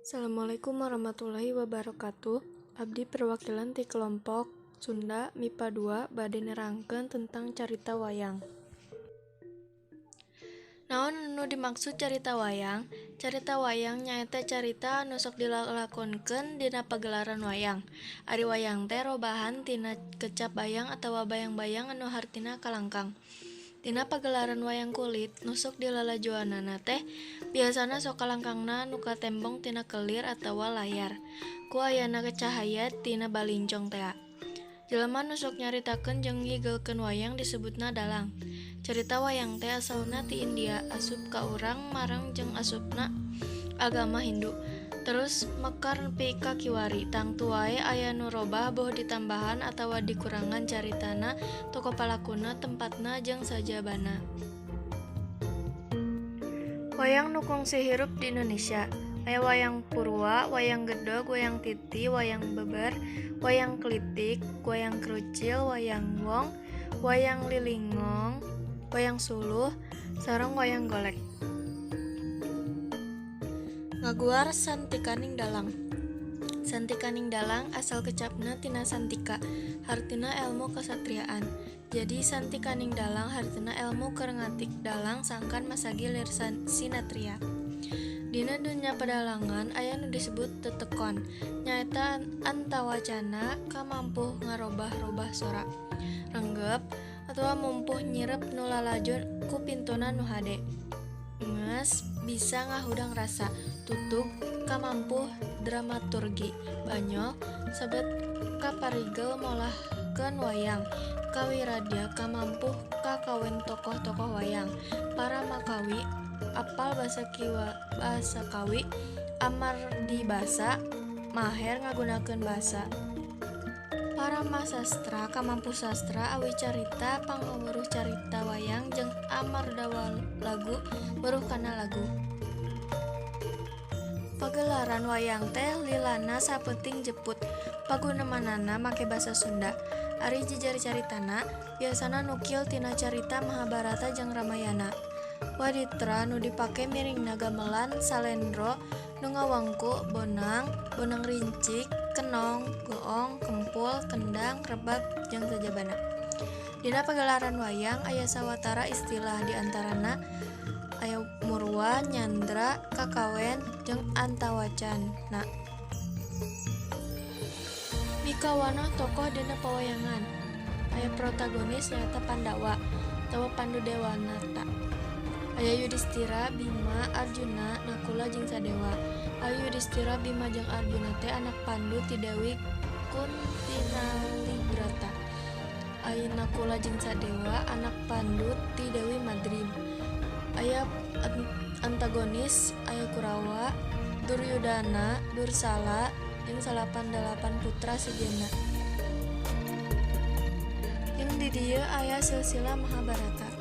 Assalamualaikum warahmatullahi wabarakatuh. Abdi perwakilan ti kelompok Sunda MIPA 2 bade nerangkeun tentang carita wayang. Naon nu dimaksud carita wayang? Carita wayang nyaeta carita anu sok dilalakonkeun dina pagelaran wayang. Ari wayang teh robahan tina kecap bayang atawa bayang-bayang anu hartina kalangkang. Dina pagelaran wayang kulit nu sok dilalajoanana teh biasana sok kalangkangna nu katembong tina kelir atawa layar ku ayana cahaya tina balincong tea. Jelema nu sok nyaritakeun jeung ngigelkeun wayang disebutna dalang. Carita wayang teh asalna ti India, asup ka urang marang jeung asupna agama Hindu. Terus mekar nepi ka kiwari, tangtu wae aya nu robah boh ditambahan atawa dikurangan caritana, tokoh palakuna, tempatna jeung sajabana. Wayang nu kungsi hirup di Indonesia aya wayang purwa, wayang gedog, wayang titi, wayang beber, wayang klitik, wayang krucil, wayang wong, wayang lilingong, wayang suluh, sareng wayang golek. Ngaguar santikaning dalang. Santikaning dalang asal kecapna tina santika, hartina elmu kasatriaan. Jadi santikaning dalang hartina elmu keur ngatik dalang sangkan masagi lir sinatria. Dina dunya pedalangan aya nu disebut tetekon, nyaeta antawacana kamampuh ngarobah-robah sora, renggep atawa mumpuh nyirep nu lalajo ku pintuna nu hade. Nges bisa ngahudang rasa, tutug kamampuh dramaturgi, banyol sabet kaparigel molahkeun wayang, kawiradya kamampuh kakawen tokoh-tokoh wayang, paramakawi apal basa kiwa basa kawi, amardi basa, maher ngagunakeun basa. Paramasastra kamampuh sastra awi carita pangaweruh carita wayang jeung amardawa lagu weruh kana lagu. Pagelaran wayang teh lilana sapeuting jeput, pagunemanana make basa Sunda. Ari jejer caritana biasana nukil tina carita Mahabharata jeung Ramayana. Waditra nu dipake miringna gamelan, salendro, nu ngawangku, bonang, bonang rincik, kenong, goong, kempul, kendang, rebab, jeung sajabana. Dina pagelaran wayang aya sawatara istilah di antarana aya murwa, nyandra, kakawen, jeung antawacana. Mikawanoh tokoh dina pawayangan aya protagonis nyaeta Pandawa atawa Pandudewanata. Aya Yudistira, Bima, Arjuna, Nakula jeung Sadewa. Aya Yudistira, Bima jeung Arjuna teh anak Pandu ti Dewi Kuntinalibrata. Aya Nakula jeung Sadewa anak Pandu ti Dewi Madrim. Aya antagonis aya Kurawa, Duryudana, Dursala jeung 88 putra sejenna. Jeung di dieu aya silsilah Mahabharata.